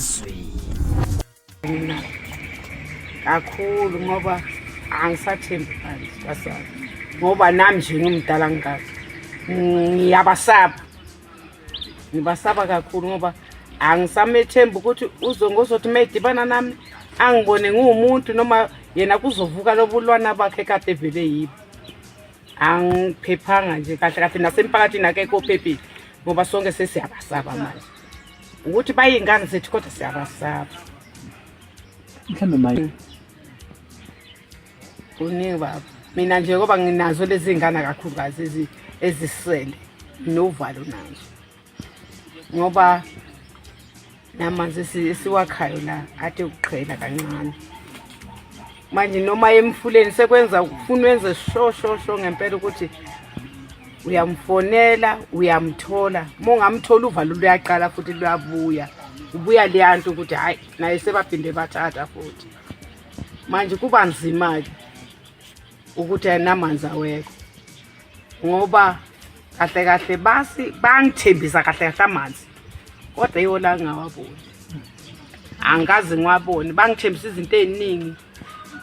Izwi. Mina kakhulu ngoba angisathembi phansi basaba ngoba nami nje ngimdala ngingaka ngiyabasaba, ngibasaba kakhulu ngoba angisamethembi ukuthi uzongozothi uma edibana nami angibone ngiwumuntu noma yena kuzovuka lobulwana bakhe kade vele yibo. Angiphephanga nje kahle kahle, nasemphakathini akekho ophephile ngoba sonke sesiyabasaba manje ukuthi bayingane zethu, kodwa siyabasaba. Mhlawumbe maye. Kuningi baba, mina nje ngoba nginazo lezi ngane kakhulukazi ezisele novalo nazo ngoba namanzi esiwakhayo la ade ukuqhela kancane manje, noma emfuleni sekwenza ufuna wenze sho sho sho ngempela ukuthi uyamfonela uyamthola, uma ungamthola uvalo luyaqala futhi luyabuya, ubuya leya nto ukuthi hhayi naye sebaphinde bathatha futhi. Manje kuba nzima-ke ukuthi namanzi awekho ngoba kahle kahle basi bangithembisa kahle kahle amanzi, kodwa yiwo la ngingawaboni, angikaze ngiwabone. Bangithembisa izinto ey'ningi,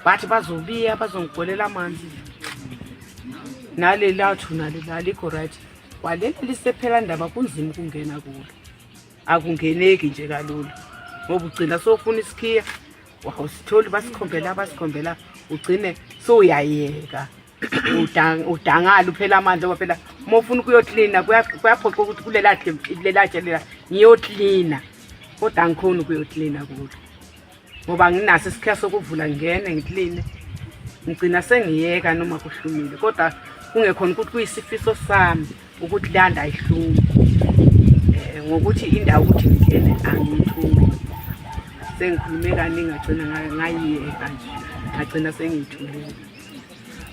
bathi bazobiya bazongigolela amanzi, naleli thuna leli alikho right, kwaleli lisephela ndaba kunzima ukungena kulo, akungeneki nje kalula ngoba ugcina sowufuna isikhiya wawusitholi, basikhombela basikhombela, ugcine sowuyayeka udangala uphela amandla ngoba phela uma ufuna ukuyoklina kuyaphoqa ukuthi kulela tshe lela ngiyoklina, kodwa angikhoni ukuyoklina kulo ngoba nginaso isikhiya sokuvula ngingene ngikline. Ngigcina sengiyeka noma kuhlumile, kodwa kungekhona ukuthi kuyisifiso sami ukuthi landa ayihlume ngokuthi indawo ukuthi ngingene angiyitholi. Sengikhulume kaningi, ngagcina ngayiyeka nje, ngagcina sengiyithulile.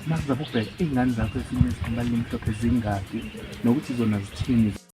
Uma sizabe ukubheka iy'ngane zakho esimeni esikhumbalini emhlophe zingaki nokuthi zona zithini?